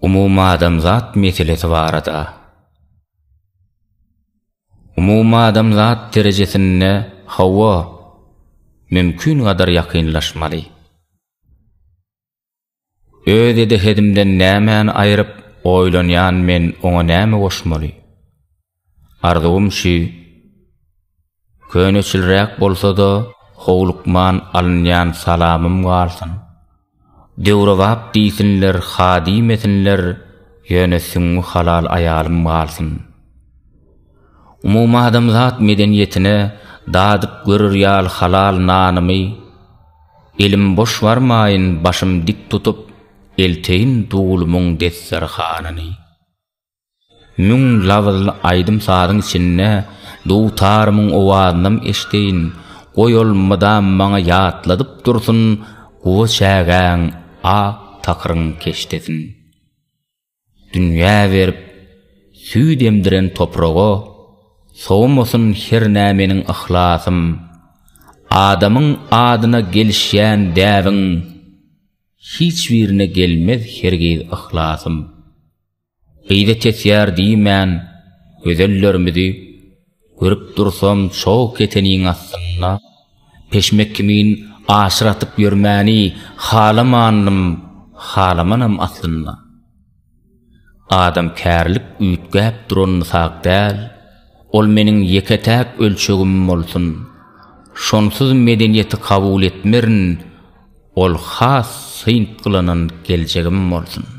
Umumadamzat meselesi barada. Umumadamzat derejesinde hawa, mümkin gadar ýakynlaşmaly. Öz edehedimden nämäni aýryp, oýlanýan men oňa näme goşmaly? Arzuwym şü, köneçilräk bolsa-da, howlukman alynýan salamym galsyn. Döwrebap diýsinler, ha diýmesinler, ýöne süňňi halal aýalym galsyn. Umumadamzat medeniýetine dadyp görer ýaly halal nanymy, elim boş barmaýyn, başym dik tutup, elteýin dulumyň desterhanyny. Müň labyzly aýdym-sazyň içinde dutarymyň owazynam eşdeýin, goý ol mydam maňa ýatladyp dursun guba çägäň ak takyryň keşdesin. Dünýä berip, süýt emdiren topraga sowmasyn hernä meniň yhlasym. Adamyň adyna gelişýän däbiň hiç birine gelmez hergiz yhlasym. Gyza tesýär diýmän, gözellerimizi Görüp dursam çog keteniň astynda, Peşmek kimin aşyr atyp ýörmäni Halamandym, halamanam aslynda. Adamkärlik üýtgäp duran nysak däl, Ol meniň ýeke-täk ölçegim bolsun. Şonsuz medeniýeti kabul etmerin, Ol has syntgylanan geljegim bolsun.